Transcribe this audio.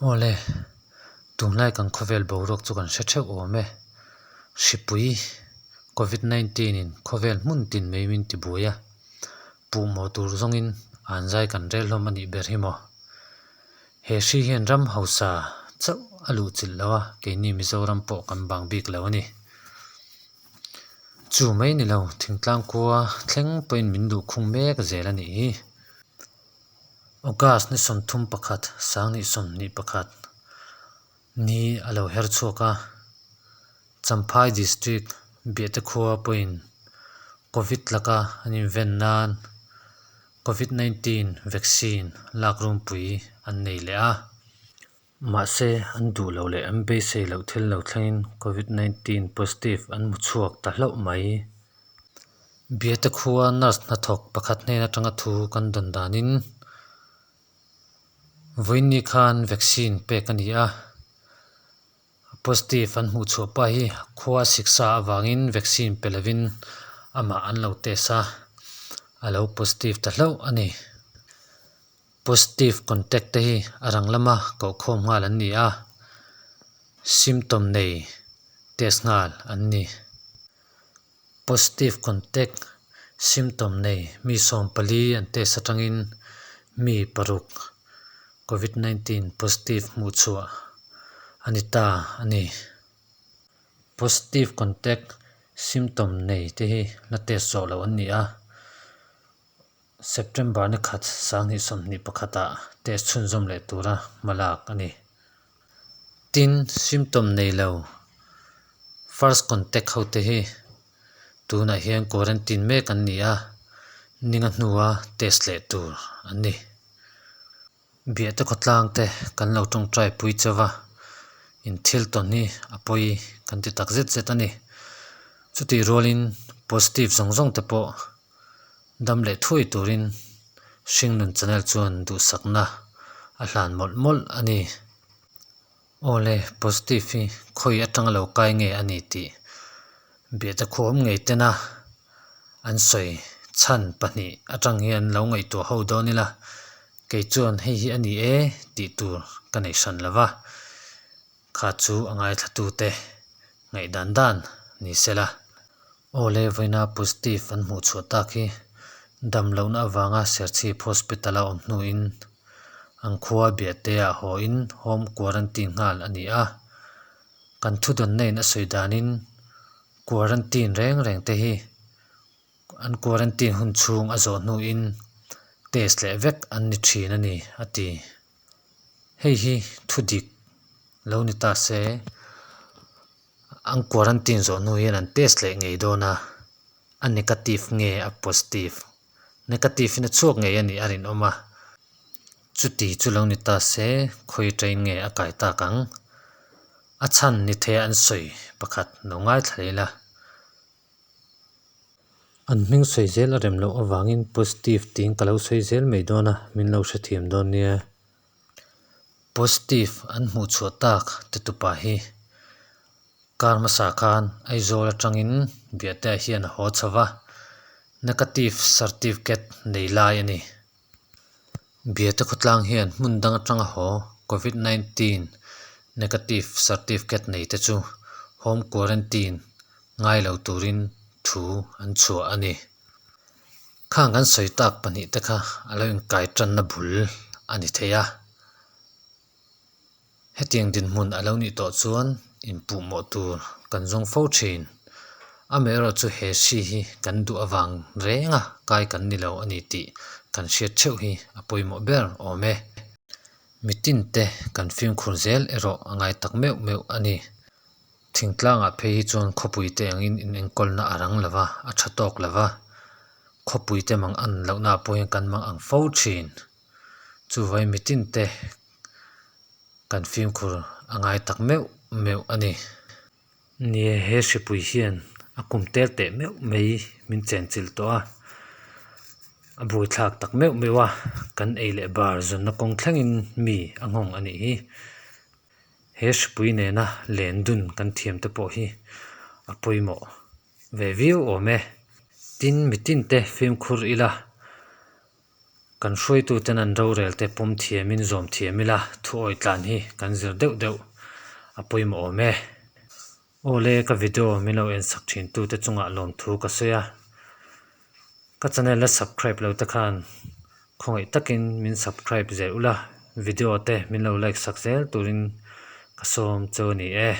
Awle, tunlai kan khawvel boruak chu kan hre theuh awm e. Hripui Covid 19 in khawvel hmun tin mai min ti buai a, puhmawh tur zawngin an zai kan rel hlawm a nih ber hi maw. He hri hian ram hausa chauh a luh chilh lo a, keini Mizoram pawh kan bang bik lo a ni. Chu mai ni lo, thingtlang khua thleng pawhin min duh khung mek zel a nih hi. August ni 31, 2021 ni a lo her chhuak a, Champhai District Biahte khua pawhin Covid laka an inven nan Covid 19 vaccine lak runpui an nei leh a. Mahse, an duh loh leh an beisei loh thil lo thlengin Covid 19 positive an hmu chhuak ta hlauh mai. Biate khua nurse hnathawk pakhat hnen atanga thu kan dawn danin vawiinni khan vaccine pek a ni a, positive an hmuh chhuah pah hi khua siksa avangin vaccine pe lovin amah an lo test a, a lo positive ta hlauh a ni. Positive contact te hi a rang lama kohkhawm nghal an ni a, symptom nei test nghal an ni. Positive contact symptom nei mi 14 an test atangin mi paruk Covid 19 positive hmuh chhuah a ni ta a ni. Positive contact symptom nei te hi la test zawh loh an ni a. September ni khat 2021 ah test chhunzawm leh tura hma lak a ni. Tin, symptom nei lo first contact ho te hi tunah hian quarantine mek an ni a, ninga hnua test leh tur an ni. Biahte khawtlang te kan lo tawngtai pui chauh va, in thil tawn hi a pawi kan ti tak zet zet a ni. Chutih rualin positive zawng zawng te pawh dam leh thuai turin Hringnun channel chuan duhsakna a hlan mawlh mawlh a ni. Awle, positive hi khawi atanga lo kai nge a ni tih biahte khuam ngei tena an sawi chhan pahnih atang hian lo ngaihtuah ho dawn ila, kei chuan hei hi a ni e tih tur ka nei hran lo va, kha chu a ngaithlatute ngaihdan dan ni sela. Awle, vawiina positive an hmuh chhuah tak hi dam lohna avanga Serchhip Hospital-a awm hnuin an khua Biahte-ah haw-in home quarantine nghal a ni a. Kan thudawnna in a sawi danin quarantine reng reng te hi an quarantine hun chhung a zawh hnuin test leh vek an ni thin a ni, a ti. Hei hi thudik lo ni ta se. An quarantine zawh hnu hian an test leh ngei dawn a, a negative nge a positive? Negative in a chhuak ngei a nih a rinawm a, chuti chu lo ni ta se khawi train nge a kai tak ang? A chhan ni thei a an sawi pakhat lo ngaithla leh ila. An hming sawi zel a rem loh avangin positive tiin ka lo sawi zel mai dawn a, min lo hrethiam dawn nia. Positive an hmuh chhuah tak te tupa hi kar hmasa khan Aizawl atangin Biahte hian a haw chho va, negative certificate nei lai a ni. Biahte khawtlang hian hmun dang atanga haw Covid 19 negative certificate nei te chu home quarantine ngai lo turin thu an chhuah a ni. Khang kan sawi tak pahnih te kha a lo inkai tanna bul a ni thei a. Hetiang dinhmun a lo nih tawh chuan inpuhmawh tur kan zawng fo thin. Amaherawh chu he hri hi kan duh avang reng a kai kan ni lo a ni tih kan hriat theuh hi a pawimawh ber awm e. Mitin te kan fimkhur zel erawh a ngai tak meuh meuh a ni. Thingtlangah phei hi chuan khawpui te angin inenkawlna a rang lo va, a tha tawk lo va, khawpui te mang an lohnaah pawh hian kan mang ang fo thin. Chuvai mitin te kan fimkhur a ngai tak meuh meuh a ni. Nia, he hripui hian a kum tel teh meuh mai min chenchilh tawh a, a buaithlak tak meuh meuh a, kan ei leh bar zawnna kawng thlengin mi a nghawng a nih hi. He hripui nena len dun kan thiam te pawh hi a pawimawh ve viau awm e. Tin, mitin te fimkhur ila. Kan hruaituten an rorel te pawm thiamin zawm thiam ila thu awi tlan hi kan zir deuh deuh a pawimawh awm e. Aw le ka video min lo en sak thin tute chungah lawmthu ka sawi a. Ka channel la subscribe lo te khan khawngaih takin min subscribe zel ula video te min lo like sak zel turin ka sawm chu a ni e.